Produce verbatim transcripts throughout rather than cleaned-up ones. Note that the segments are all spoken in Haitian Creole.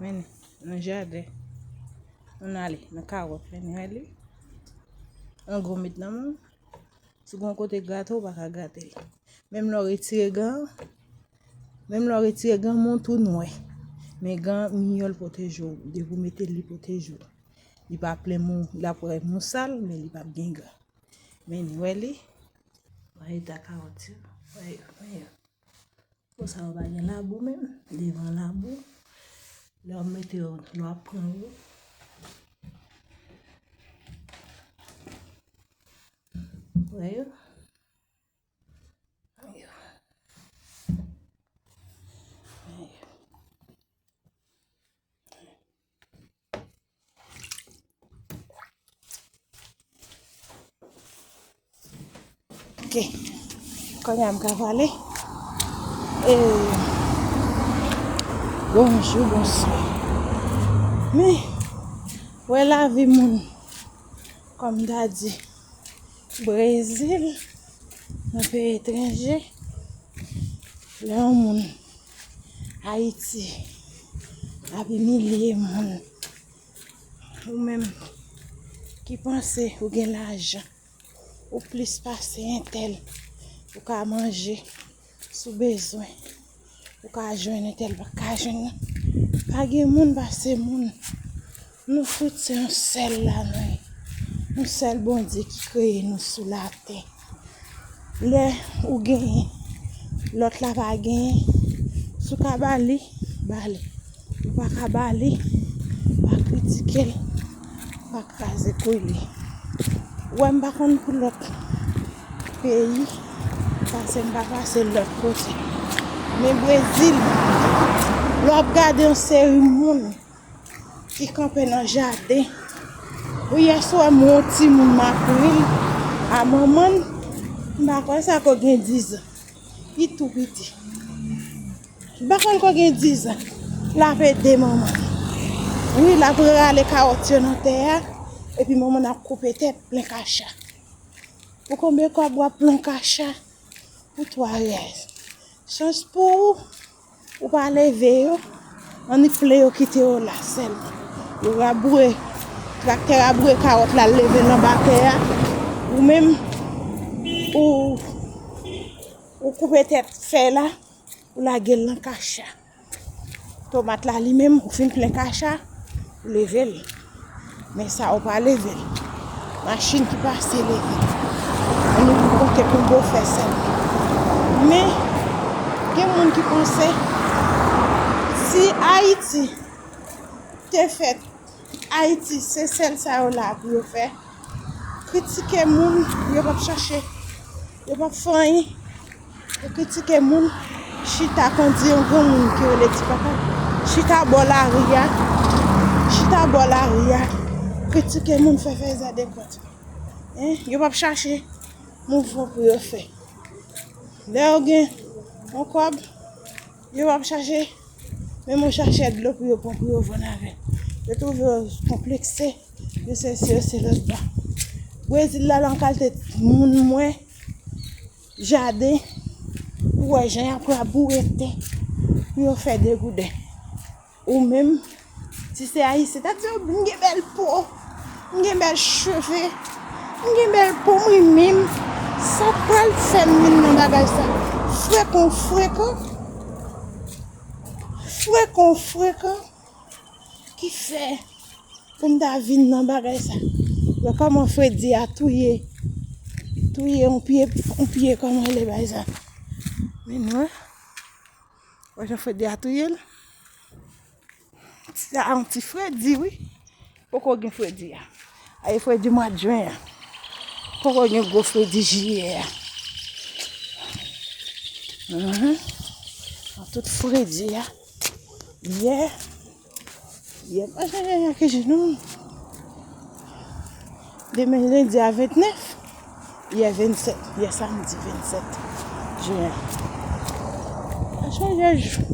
Men li, nan jaden. Ann ale, nan kawòt, men li, wè li. Yon gwo met nan men w. Si w gen yon kote grate, w pa ka grate l. Menm lè w retire gan an, menm lè w retire gan, men w tou nwè. Men gan an, miyò l pwoteje w. Depi w mete l, li pwoteje w. Li pa plen moun, l ap wè moun sal, men li p ap gen gan. Men li, wè li. Wè eta kawòt yo. Wè yo, wè yo. Konsa yo pa gen labou menm, devan labou. Lè w ap mete yo, lè w ap pran yo. Wè yo. Wè yo. Wè yo. Ok. Kounye a m ka pale. E, bonjou, bonswa. Men, wè lavi moun, kòm m ta di, Brezil, nan peyi etranje, lè yon moun Ayiti ap imilye moun, ou menm ki panse ou gen lajan, ou plis pase entèl, ou ka manje, si w bezwen, ou ka jwenn entèl, pa ka jwenn nan. Pa gen moun pase moun. Nou tout se yon sèl la nou ye. Yon sèl Bondye ki kreye nou sou latè. Lè ou genyen, lòt la pa genyen, si w ka ba li, ba li. Ou pa ka ba li, pa kritike l, pa kraze kouy li. Ou wè m pa konn pou lòt peyi, paske m pa pase lòt kote. Men Brezil, lè w ap gade yon seri moun ki kanpe nan jaden, ou yè swa m wè yon timoun m ap ri l a manman l, m pa kwè sa ko gen diz an, li tou piti. M pa kwè l ko gen diz an, l ap ede manman l. Wi, l ap rale kawòt yo nan tè a, epi manman l ap koupe tèt plen kacha. Pou konbyen kòb w ap pran kacha? Pou twa riyal. Chans pou ou, ou pa leve yo, annik plen yo kite yo la sèlman. Yo raboure, traktè raboure kawòt la, leve l anba tè a. Ou menm, ou, ou koupe tèt fèy la, ou lage l nan kacha. Tomat la li menm, ou fin plen kacha, ou leve l. Men sa, ou pa leve l. Machin ki pase leve l. Annik konte konbo fè sèl. Men, gen moun ki panse, si Ayiti te fèt, Ayiti, se sèl sa yo la pou yo fè. Kritike moun, yo p ap chache, yo p ap fè anyen. Yo kritike moun, chita kondi yon granmoun ki rele Ti Papa. Chita bò lari a, chita bò lari a, kritike moun, fè fèy zadekòt. Hein? Yo p ap chache mouvman pou yo fè. Lè yo gen yon kòb, yo p ap chache menm yon chachè dlo pou yo pran pou yo vann avè l. Yo twouve yo konplekse, yo sesi, yo se lòt bò. Brezil la, nan kalite moun m wè, jaden, ou wè jan y ap raboure tè pou yo fè degouden. Ou menm, si se Ayisyen, ta di yo, m gen bèl po, m gen bèl cheve, m gen bèl po, m renmen m. Sa k pral fè m vin nan bagay sa? Frekan, frekan, frekan, frekan ki fè pou m ta vin nan bagay sa. Wè kòman fredi a touye, touye yon pye, yon pye kòman rele bagay sa. Men nou wè. Wè jan fredi a touye l. Sa yon ti fredi, wi. Poko gen fredi a. A e fredi mwa jen an. Poko gen gwo fredi jiyè a. Mhm. Nan tout fredi a. Yè. Yè pa chanje anyen ak jedi non. Demen lendi a vennèf. Yè vennsèt. Yè samdi vennsèt jen. Pa chanje jou.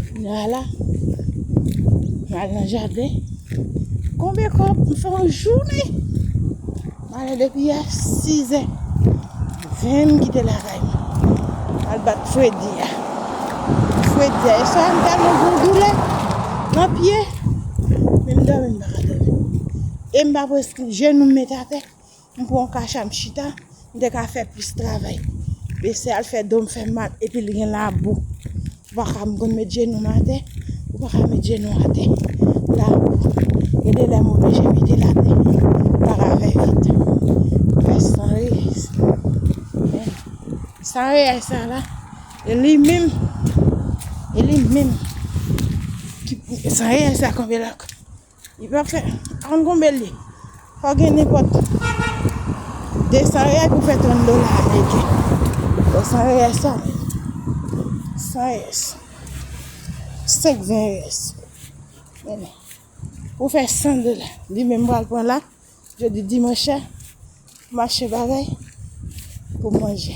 Kounye a la, m al nan jaden. Konbyen kòb m fè yon jounen? M ale depi yè sizè ven m kite lakay mwen. M al bat fredi a. Fredi a, yè swa m tèlman gen yon doulè. Nan Pye, men m dòmi, m pa ka dòmi. E m pa prèske jenou m met atè. M pran yon kacha, m chita, m te ka fè plis travay. Bese al fè do m fè mal, epi l gen labou. Ou pa ka, m konn met jenou m atè, ou pa ka met jenou atè. Labou. Gen de lè m oblije mete l atè. M pa ka fè vit. Fè san reyès. Men, san reyès sa la, e li menm, e li menm ki, san reyès sa konbyen lòk. Li pa fè, pa konn konbyen l ye. Fò gen nenpòt de san reyès pou fè trant dola ameriken. Bon, san reyès sa menm. San reyès. Senk ven reyès. Men, pou fè san dola. Li menm pral pran la. Jodi dimanch la. Mache bagay pou manje.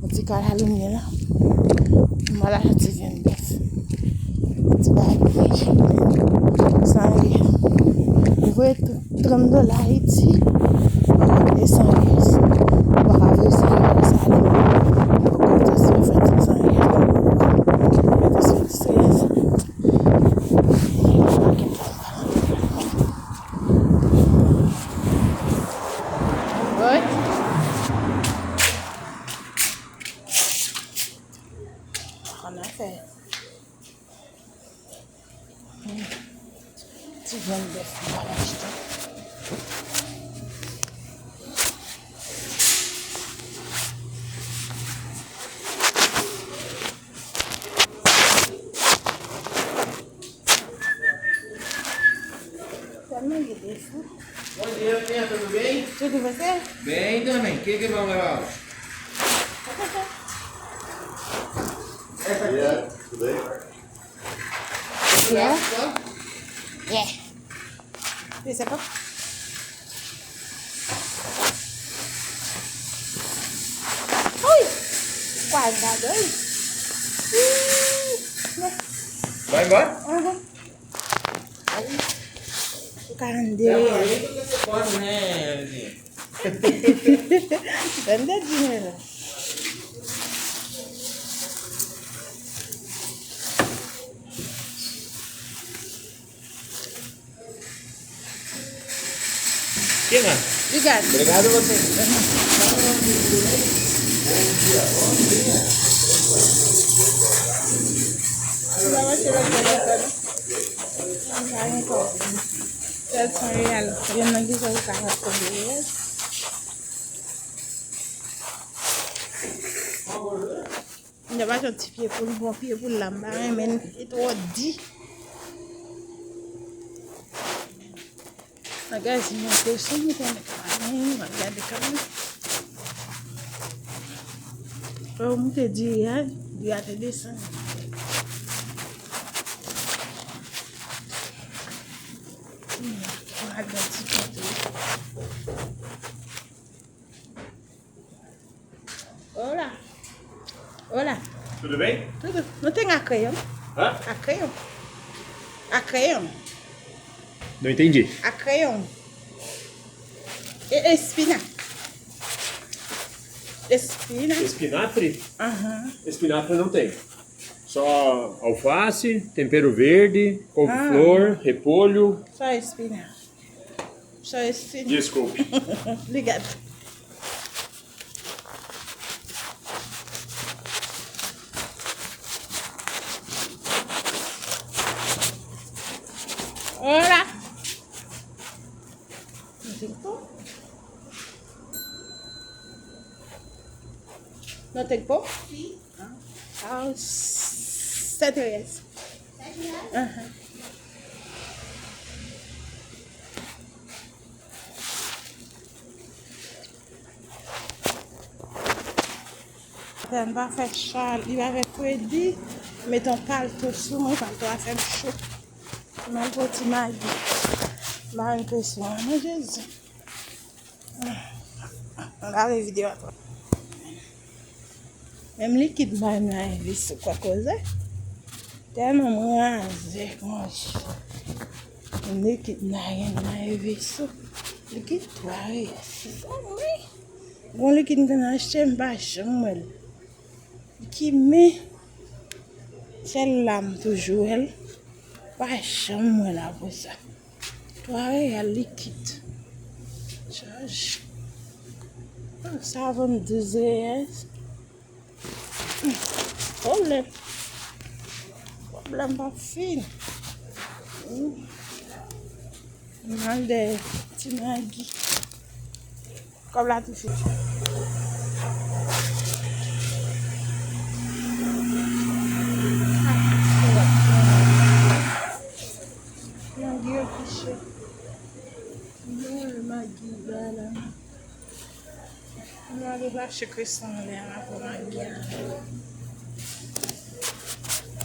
Yon ti kalalou m ye la. M al achte ti vyann bèf. Ti bagay pou manje. San reyès. Ou voye trant dola Ayiti, ou pa ka voye san reyès. Ou pa ka voye san reyès ale. Ou konn sa si yo fè ti san reyès la. Mete sou ti reyès. Wi. An afè. Ti vyann bèf m pral achte. Tèlman gen defo. Bom dia, minha, tudo bem? Tudo, você? Bem também. O que que vamos levar hoje? Essa aqui? Yeah, tudo bem? Yeah. Yeah. Esse é bom? Ui! Quase dá dois. Ih, né? Vai embora? Aham. Aí, o cara andeu. Não, aí você pode, né, Andinha? Vende dinheiro. Obrigado. Obrigado a você. Sèl san reyèl. Yon nan ki sa ou ka fè konbyen reyèl. Mwen pa janm ti pye poul, bon pye poul la, m pa renmen l, li twò di. Magazin an te sou mwen konnen ka pa gen, m ap gade kanmenm. Fò w moute diri a, diri a te desann. Hmm, m al nan ti kont wi. Hola. Hola. Tudo bem? Tudo. Não tem a crayon? Hã? A crayon. A crayon. Não entendi. A crayon. E espina. Espina. Espinafre? Aham. Espinafre não tem. Só alface, tempero verde, couve-flor, repolho. Só espina. Só espina. Desculpe. Obrigada. Hola. Não tem pão? Não tem pão? Sim. Ah, sete reais. Sete reais? Aham. Fè m pa fè cha, li pa fè fredi. Met yon palto sou mwen, palto a fè m cho. M al pran ti magi. M pa renmen presyon an non, Jezi. M pa vle videyo a twò. Menm likid m pa renmen nan envesti kwa koze. Tèlman m raze konsa. Menm likid m pa renmen nan envesti. Likid twa reyèl. Wi. Gon likid m konn achte, m pa janm wè l. Ki men, sèl la m toujou wè l. Pa janm wè l apre sa. Twa reyèl likid. Chaj. Ah, sa vann douz reyèl. Pwoblèm. Pwoblèm pa fin. Hmm. Mal de ti magi. Kòb la touche. Magi yo touche. Mwen magi ba la. Mwen ale mache kreson anlè a pou magi a.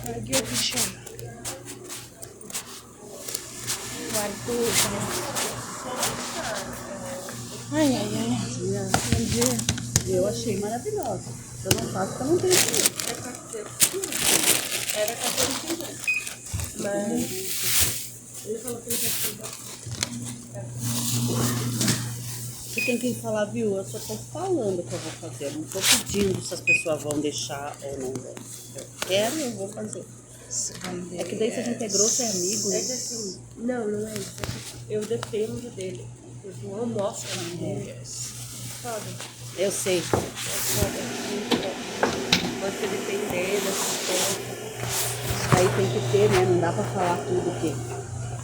Magi yo touche. Pral tou. Ai, ai, ai. Bondye. Eu achei maravilhosa. Eu não faço, eu não tenho dinheiro. Mas ele falou que ele já tinha. Você tem que falar, viu? Eu só tô falando que eu vou fazer. Eu não tô pedindo se as pessoas vão deixar ou não vão. Eu quero, eu vou fazer. É que daí, se a gente é grosso, é amigo, né? É que assim, não, não é isso. É que eu dependo dele. Eu almoço com ele. Foda. Eu sei. É foda. Muito bom. Você depender dessas coisas. Aí tem que ter, né? Não dá pra falar tudo que.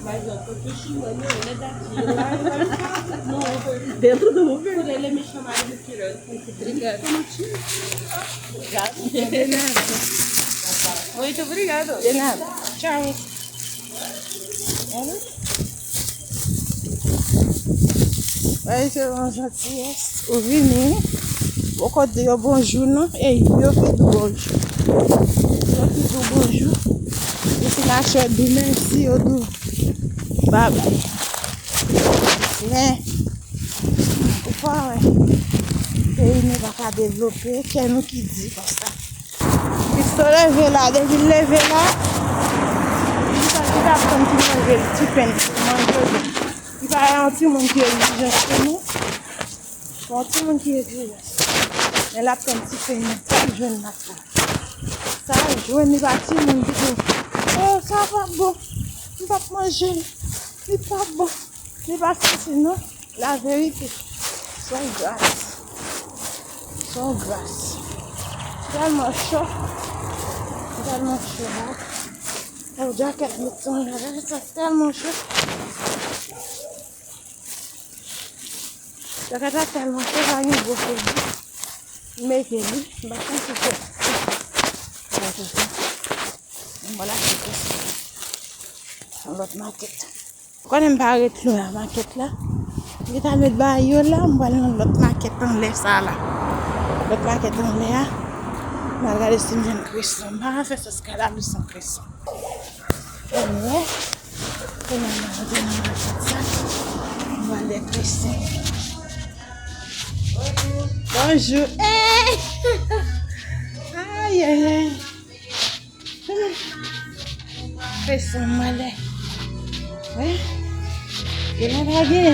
Mas eu tô te xingando ele daqui. Lá ele vai ficar no Uber. Dentro do Uber? Por ele me chamar de muquirana. Obrigada. Obrigada. De nada. Muito obrigada. De nada. Tchau. Ay, se yon jantiyès. Ou vini, ou poko di yo bonjou non, e yo ki di w bonjou. Yo ki di w bonjou. Ou fin achte, di w mèsi, yo di w babay. Men, ou pa wè, peyi nou pa ka devlope, kè nou ki di konsa. Pisto leve la, depi l leve la, li pa, li pa pran ti manje, ti pen, ti manje. Li pa yon timoun ki egzijans pou nou. Se yon timoun ki egzijans. Men l ap tann ti pen nan, sa l jwenn la sa. Sa l jwenn, li pa timoun ditou. Oh, sa pa bon. M p ap manje l. Li pa bon. Li pa santi non. La verite. Son gras. Son gras. Tèlman cho. Tèlman cho. Oh, jakèt met son jakèt, sa tèlman cho. Jakèt la tèlman cho, pa gen gwo foli. M mete li, m pa santi cho. Mwen la, se yon lòt makèt. Konnen m pa ret lwen a makèt la. M gentan met bagay yo la, m pral nan lòt makèt anlè sa la. Lòt makèt anlè a. M al gade si m jwenn kreson. M pa ka fè sòs kalalou san kreson. Anyway, konnen m al nan makèt sa. M pral de kreson. Bonjou. Hey! Ay, ay, ay. Fè san malè. Wi. E la pa gen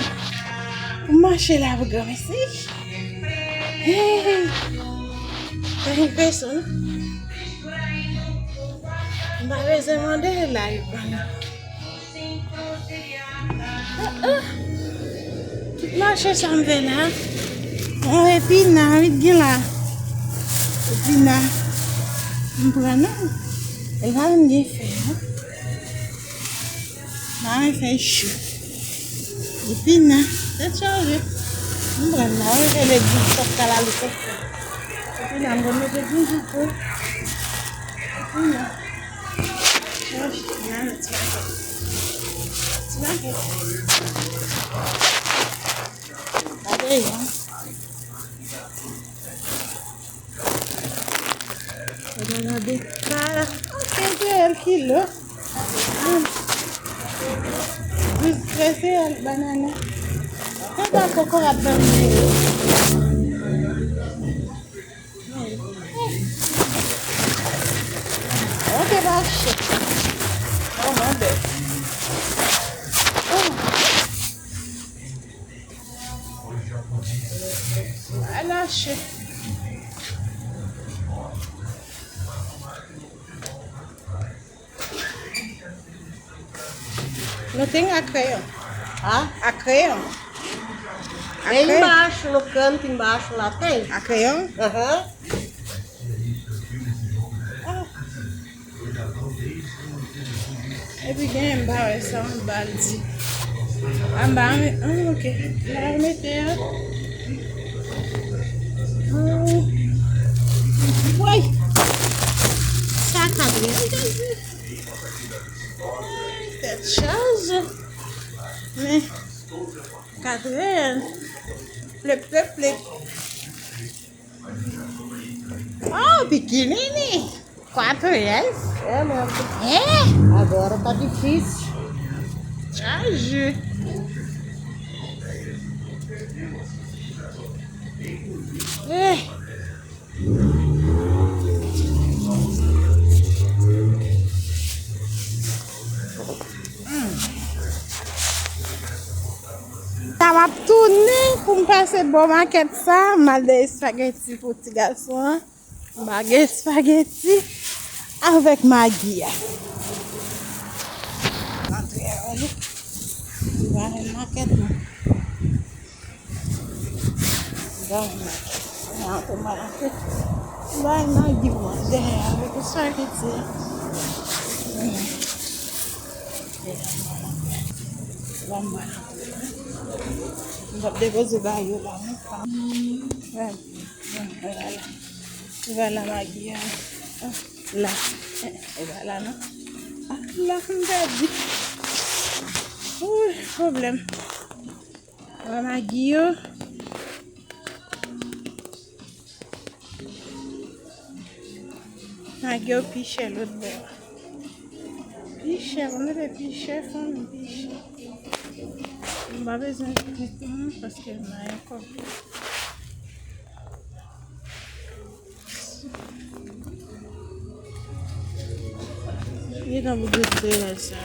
pou mache la pou granmesi. Hey. Pa gen peson non. M pa bezwen mande la yo ban nou. Ah, ah. Tout mache sa m fè la. Oh, epina, wi, t gen la. Epina. M pran non. E pa vin gen fè, non. Mari fè cho. Epina, tèt chaje. M pran la, wi, e le gou sòs kalalou sòs. Epina, m konn mete gou sou tou. Epina. Chèch, nan ti makèt. Ti makèt. Gade, hein. Gade, gade. Sa la. Kenz reyèl kilo. Hmm. Douz, trèz reyèl banana. Sa sa kokorat banana yo. Ok, pa chè. Oh, my bad. Oh. Ala chè. Não tem a crayon. Ha? A crayon. A crayon. Tem embaixo no canto, embaixo lá tem. A crayon? Aham. Ah. Epi gen m pa wè sa anba l di. Anba, ah, ok. La mete a. Woy! Sa ka vre. Tèt chaje. Men, katriyèm. Plep, plep, plep. Oh, pikinini. Quatro reais? É, minha filha. É? Agora tá difícil. Chaje. É. Sa m ap tounen pou m pase bò makèt sa, m al de espageti pou ti gason an. M ba gen espageti avèk magi a. Antre a, wi. M ba gen makèt non. Bay magi. Bay magi mwen. Dèyè avèk espageti. Bay magi. M ap depoze bay yo la. Voilà. Voilà. Voilà magi a. La. E pa la non. Ah, la m pèdi. Ouh, pwoblèm. Magi yo. Magi yo pi chè lòt bò a. Pi chè, mwen mete pi chè, fanmi, pi chè. M pa bezwen plis non, paske m pa gen kòb. Li nan bout de friyaj sa.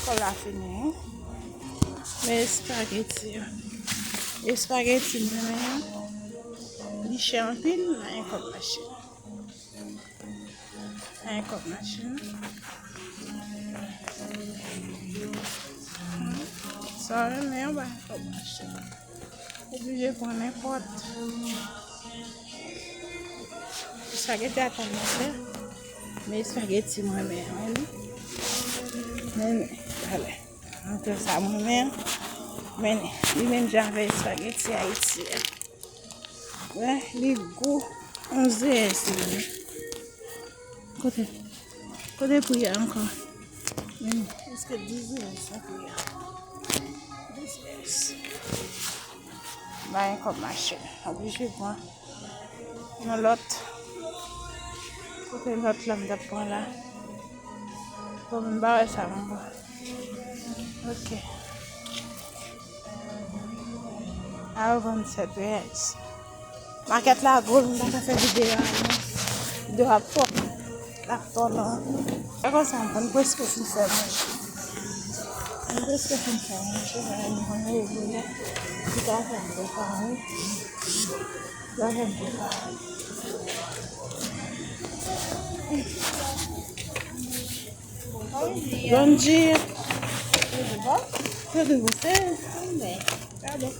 Kòb la fini, wi. Men espageti yo. Espageti m renmen yo. Li chè anpil, m pa gen kòb machin. M pa gen kòb machin. Sa w renmen an, m pa gen kòb machin. Oblije pran nenpòt. Espageti a tèlman chè. Men espageti mwen renmen an, wi. Men, men, talè. Antre sa mwen renmen an. Men, li menm jan avèk espageti Ayiti a. Wè, li gou. Onz reais li menm. Kote? Kote pri a ankò? Men, èske diz reais sa pri a? Diz reais. M pa gen kòb machin. Oblije pran yon lòt. Kote lòt la m t ap pran la? Bon, m pa wè sa ankò. Ok. A yo vann sèt reais. Makèt la gwo, m pa ka fè videyo a non. Videyo a twò, l ap twò long. E konsa, m konn prèske fin fè manje. M prèske fin fè manje, men m konn reveye. M ta fè m prepare. M ta fè m prepare. Bom dia. Tudo bom? Tudo, você? Também. Tá bom.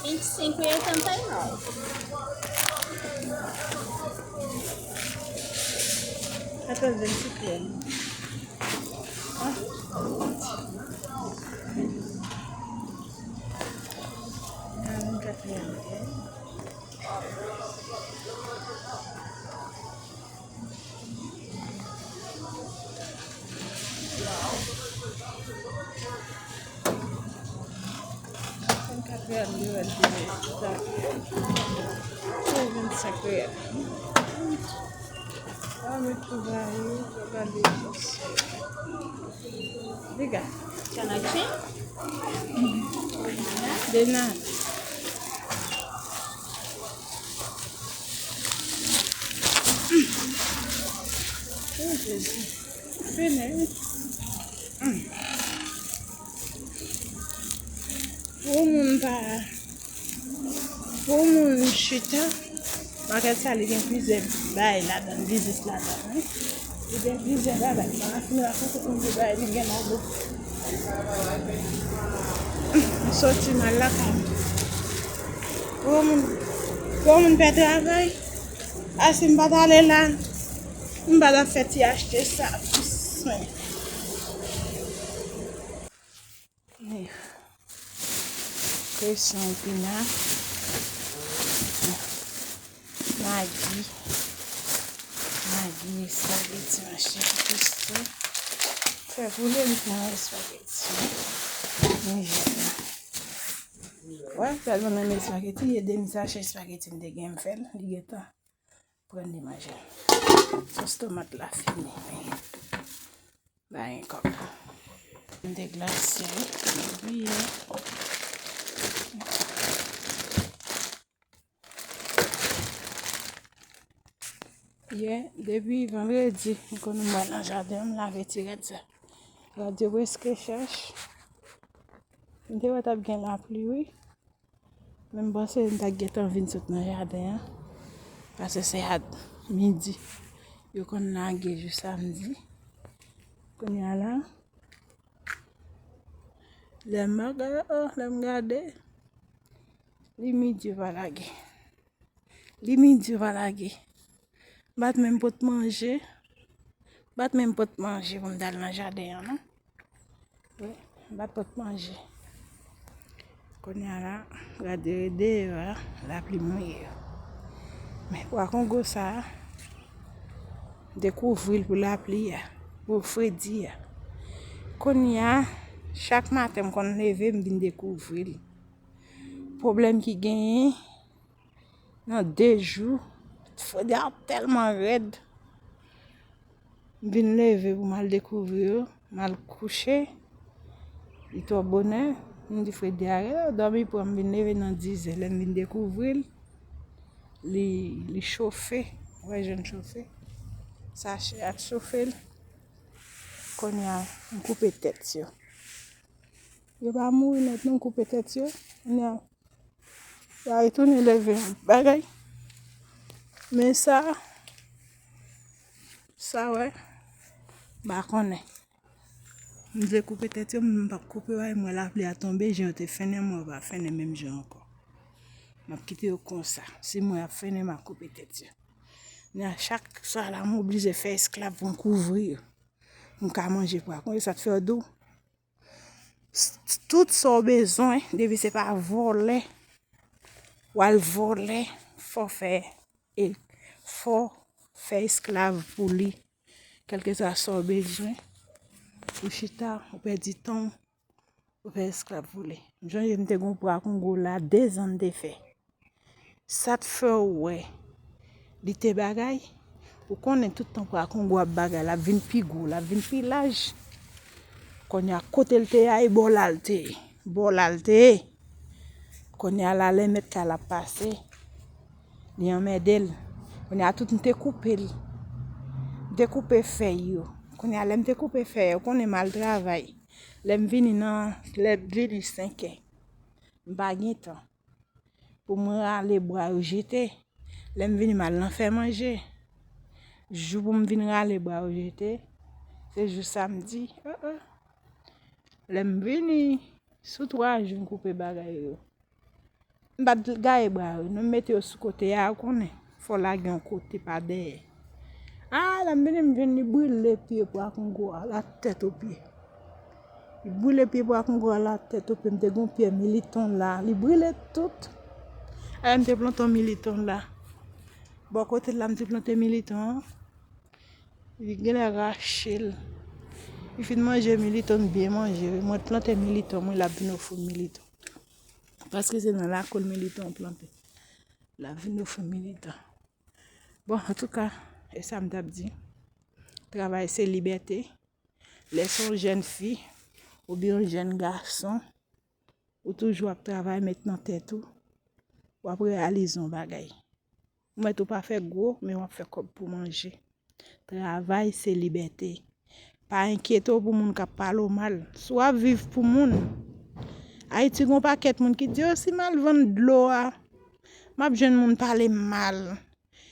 Vinte e cinco e oitenta e nove. Quatorze vinte e cinco. Ah. Ah, nunca tenía. Vennkat real li wè l te sa. Se vennsenk real. Ann retwouve yo, gade. Diga. Can I change? De nada. Oh, Jezi. Fini, wi. Pou moun pa, pou moun chita, makèt sa li gen plizyè bagay ladan, biznis ladan, wi. Li gen plizyè bagay, m pa fin rakonte konbyen bagay li gen ladan. M soti m al lakay m. Pou moun, pou moun pè travay, a si m pa t ale la, m pa t ap fè ti achte sa, pis mwen. Kreson, epina, magi, magi, espageti, machin, pesto. Fè poule, m fè yon espageti. Men jis la. Wè, tèlman m renmen espageti, e demi sachè espageti m te gen m fè l, li gentan pran li manje. Sos tomat la fini. Ba gen kòb. M te glase, m bliye. Yè, depi vandredi, m konn mwen nan jaden an, m lave ti rad sa. Rad yo prèske chèch. M te wè t ap gen lapli, wi. Men m panse m ta gentan vin sot nan jaden an. Paske se a midi. Yo konn lage jou samdi. Kounye a la, lè m gade, oh, lè m gade, li midi yo pa lage. Li midi yo pa lage. M pa t menm pot manje. M pa t menm pot manje pou m t al nan jaden an, non. Wi, m pa t pot manje. Kounye a la, gade deyò a, lapli mouye yo. Men pwa kongo sa a, m te kouvri l pou lapli a, pou fredi a. Kounye a, chak maten m konn leve, m vin dekouvri l. Pwoblèm ki genyen, nan de jou, fredi a tèlman rèd. M vin leve pou m al dekouvri yo, m al kouche. Li twò bonè, m di fredi a rèd, dòmi pran m, vin leve nan dizè. Lè m vin dekouvri l, li, li chofe. Ou wè jan l chofe? Sachè a t chofe l. Kounye a, m koupe tèt yo. Yo pa mouri nèt non, m koupe tèt yo. Kounye a, sa retounen leve yon bagay. Men sa, sa wè, m pa konnen. M vle koupe tèt yo, m p ap koupe yo, m wè lapli a tonbe, jan yo te fennen, m wè yo pa fennen menm jan ankò. M ap kite yo konsa. Si m wè y ap fennen, m ap koupe tèt yo. Men a chak swa la, m oblije fè esklav pou m kouvri yo. M ka manje pwa kongo, sa t fè yo dou. S-, tout sa w bezwen, depi se pa vòlè, w al vòlè, fò fè, e fò fè esklav pou li. Kèlkeswa sa w bezwen, ou chita, ou pèdi tan w, ou fè esklav pou li. M sonje m te gen yon pwa kongo la, dezan m te fè. Sa t fè w wè li te bagay? Ou konnen tout tan pwa kongo ap bagay, l ap vin pi gwo, l ap vin pi laj. Kounye a, kote l te ye a, e bò la l te ye. Bò la l te ye. Kounye a la, lè mèt kay la ap pase, li anmède l. Kounye a, tout m te koupe l. M te koupe fèy yo. Kounye a, lè m te koupe fèy yo, ou konnen m al travay. Lè m vini nan, lè m vini senkè, m pa gen tan pou mwen rale bwa yo jete. Lè m vini, m al nan fè manje. Jou pou m vin rale bwa yo jete, se jou samdi. Uh, uh. Lè m vini, sou twa jou m koupe bagay yo. M pa t gaye bwa yo, non, m mete yo sou kote a, ou konnen. Fò lage yon kote pa dèyè. A, lè m vini, m jwenn li brile pye pwa kongo a, la tèt o pye. Li brile pye pwa kongo a la tèt o pye. M te gen yon pyè militon la. Li brile tout. Ayè, m te plante yon militon la. Bò kote la, m te plante militon an. Li genlè rache l. Li fin manje militon, byen manje. Mwen plante militon, mwen l ap vin ofri militon. Paske se nan lakou l militon an plante. L ap vin ofri militon. Bon, antouka, E sa m t ap di. Travay se libète. Lè se yon jèn fi oubyen yon jèn gason, ou toujou ap travay, met nan tèt ou, w ap reyalize yon bagay. Ou mèt ou pa fè gwo, men w ap fè kòb pou manje. Travay se libète. Pa enkyete w pou moun k ap pale w mal. Si w ap viv pou moun, Ayiti gen yon pakèt moun ki di, "O, si m al vann dlo a, m ap jwenn moun pale m mal.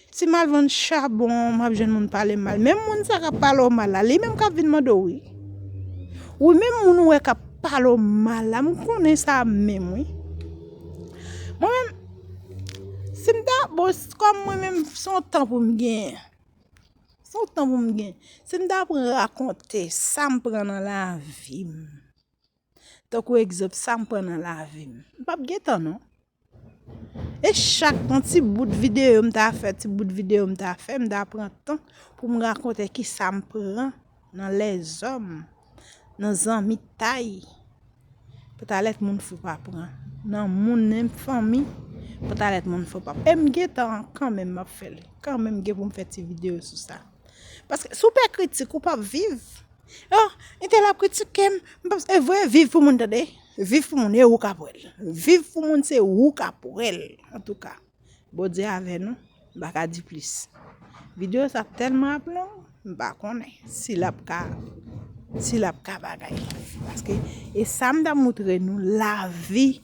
Si m al vann chabon, m ap jwenn moun pale m mal." Menm moun sa k ap pale w mal la, li menm k ap vin mande w, wi. Wi, menm moun ou wè k ap pale w mal la, m konnen sa menm, wi. Mwen menm, si m ta, bon, kòm mwen menm, se yon tan pou m genyen. Se yon tan pou m gen. Si m ta pran rakonte sa m pran nan lavi m, tankou egzanp, sa m pran nan lavi m, m p ap gen tan, non. E chak yon ti bout videyo m ta fè, ti bout videyo m ta fè, m ta pran tan pou m rakonte ki sa m pran nan lèzòm, nan zanmitay. Pètèt moun fou pa pran. Nan moun, nan fanmi, pètèt moun fou pa pran. E m gen tan kanmenm m ap fè l. Kanmenm m gen pou m fè ti videyo sou sa. Paske si w pè kritik, ou p ap viv. Oh, entèl ap kritike m. M p ap, e vre, viv pou moun, tande. Viv pou moun, e ou k ap wè l. Viv pou moun, se ou k ap wè l. Antouka, Bondye avè nou, m pa ka di plis. Videyo sa ap tèlman ap long, m pa konnen si l ap ka, si l ap ka bagay. Paske, e sa m t ap moutre nou, lavi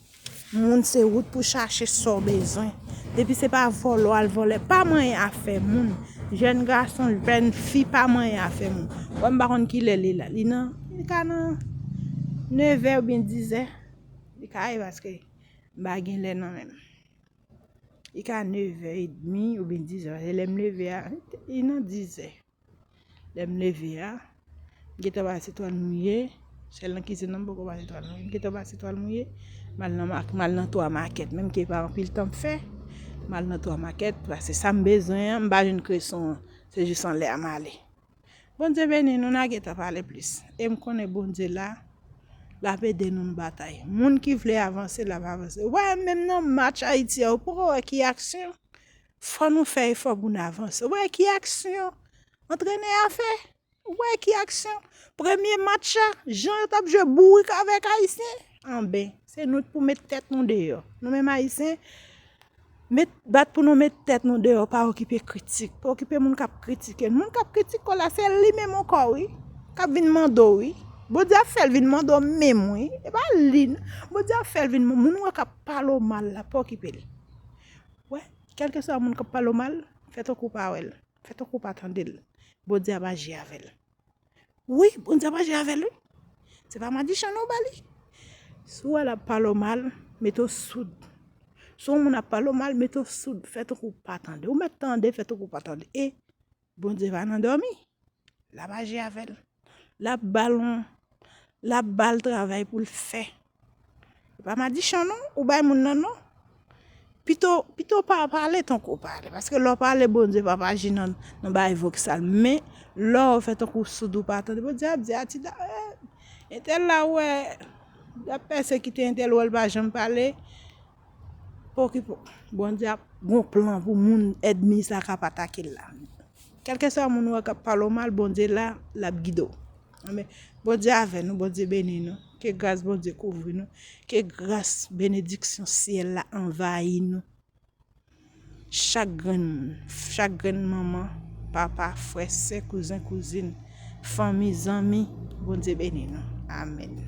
moun se wout pou chache sa w bezwen. Depi se pa vòlè w al vòlè, pa manyen afè moun. Jèn gason, jèn fi, pa manyen afè moun. Wè m pa konn kilè li la. Li nan, li ka nan nevè oubyen dizè. Li ka ye paske m pa gen lè nan men m. Li ka nevè edmi oubyen dizè. Paske lè m leve a, li nan dizè. Lè m leve a, m gentan pase twal mouye. Sèl nan kizin nan m poko pase twal mouye. M gentan pase twal mouye. M al nan mak-, m al nan twa makèt. Menm ke pa anpil tan m fè, m al nan twa makèt. Paske sa m bezwen an, m pa jwenn kreson an. Se jis anlè a m ale. Bondye beni nou, n a gentan pale plis. E m konnen Bondye la, l ap ede nou nan batay. Moun ki vle avanse, l ap avanse. Ou pa wè menm nan match Ayiti a, ou poko wè ki aksyon? Fò nou fè efò pou n avanse. Ou pa wè ki aksyon antrenè a fè? Ou wè ki aksyon? Premye match la, jan yo t ap jwe bourik avèk Ayisyen. Anben, se nou pou met tèt nou deyò. Nou menm Ayisyen, met, bat pou nou met tèt nou deyò, pa okipe kritik. Pa okipe moun k ap kritike n. Moun k ap kritike w la, se li menm ankò, wi. K ap vin mande w, wi. Bondye ap fè l vin mande w menm, wi. E pa li, non. Bondye ap fè l vin, moun ou wè k ap pale w mal la, pa okipe l. Wè, kèlkeswa moun k ap pale w mal, fè tankou w pa wè l. Fè tankou w pa tande l. Bondye ap aji avè l. Wi, Bondye ap aji avè l, wi. Se pa madichan non w ba li. Si w wè l ap pale w mal, mete w soud. Si yon moun ap pale w mal, mete w soud. Fè tankou w pa tande. Ou mèt tande, fè tankou w pa tande. E Bondye pa nan dòmi. L ap aji avè l. L ap ba l yon, l ap ba l travay pou l fè. E pa madichan non, ou bay moun nan non. Pito, pito pa pale tankou w pale. Paske lè w pale, Bondye p ap aji nan, nan bagay voksal. Men, lè w fè tankou w soud ou pa tande, Bondye ap di, Atida, eh, entèl la, ou wè, l ap pèsekite entèl, ou wè l pa janm pale. Pa okipe w. Bondye ap gon plan pou moun ènmi sa k ap atake l la. Kèlkeswa moun ou wè k ap pale w mal, Bondye la, l ap gide w. Anben, Bondye avè nou, Bondye beni nou. Ke gras Bondye kouvri nou. Ke gras, benediksyon syèl la anvayi nou. Chak grenn moun, chak grenn manman, papa, frè, sè, kouzen, kouzin, fanmi, zanmi, Bondye beni nou. Amèn.